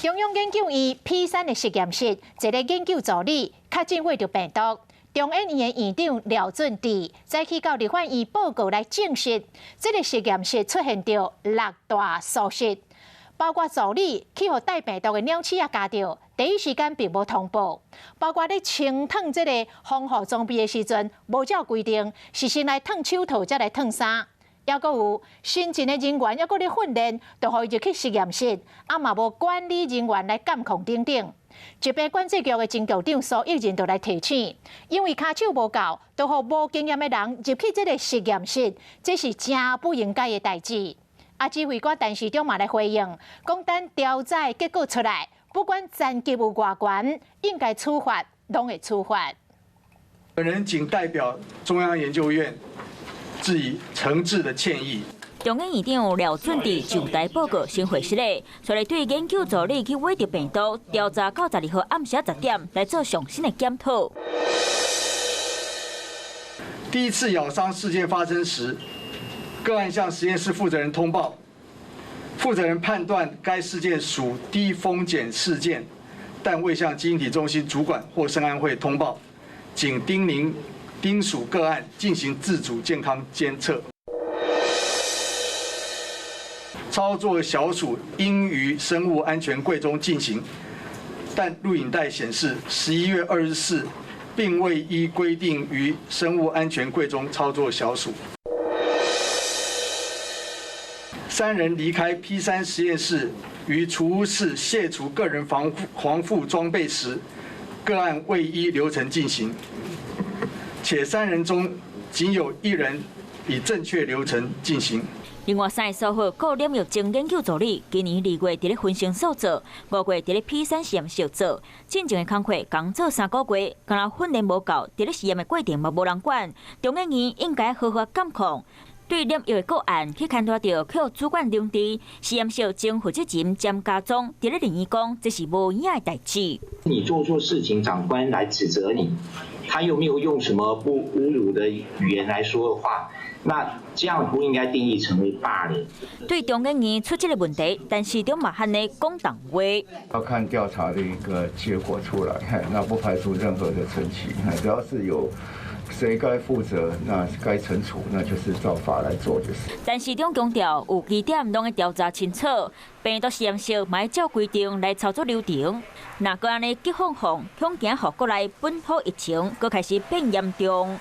中央研究院 P3的實驗室，一个研究助理確診秽著病毒。中研院的院長廖俊智早起到立法院報告來證實，這个實驗室出現著六大疏失，包括助理去予帶病毒的鳥鼠仔咬著，第一時間並無通報；包括咧清燙這个防護裝備的時陣，無照規定，是先來燙手套才來燙衫。抑閣有新進的人員，抑閣咧訓練，就予伊入去實驗室，啊嘛無管理人員來監控等等。疾病管制局的前局長蘇益仁就來提醒，因為跤手無夠，就予無經驗的人入去這个實驗室，這是誠不應該的代誌。啊，指揮官陳時中嘛來回應，講等調查結果出來，不管層級有偌懸，應該處罰，攏會處罰。本人謹代表中央研究院致以誠摯的歉意。中研院長廖俊智上台報告新會室咧，所以對研究助理去秽著病毒調查到12號暗時10點來做上新的檢討。第一次咬傷事件發生時，個案向實驗室負責人通報，負責人判斷該事件屬低風險事件，但未向基因體中心主管或生安會通報，僅叮嚀叮囑個案進行自主健康監測。操作小鼠應於生物安全櫃中進行，但錄影帶顯示11月24並未依規定於生物安全櫃中操作小鼠。三人離開 P3實驗室於儲物室卸除個人防護裝備時，個案未依流程進行，且三人中僅有一人以正確流程進行。另外三个疏忽，閣染疫前研究助理，今年2月佇咧分生所做，5月佇咧 P3實驗室做，進前的工課共做3個月，敢若訓練無夠，佇咧實驗的過程嘛無人管，中研院應該好好監控。對染疫的個案去牽拖著予主管離職，實驗室前負責人詹家宗佇咧留言講，這是無影的代誌。你做錯事情，長官來指責你，他又沒有用什麼不侮辱的語言來說的話，那這樣不應該定義成為霸凌。對中研院出這个問題，陳時中嘛喊咧講重話。要看調查的一個結果出來，那不排除任何的層級，只要是有誰該負責，那該懲處，那就是照法來做就是。陳時中強調，有疑點攏會調查清楚，病毒實驗室嘛會照規定來操作流程。若閣按呢激放放，恐驚予國內本土疫情閣開始變嚴重。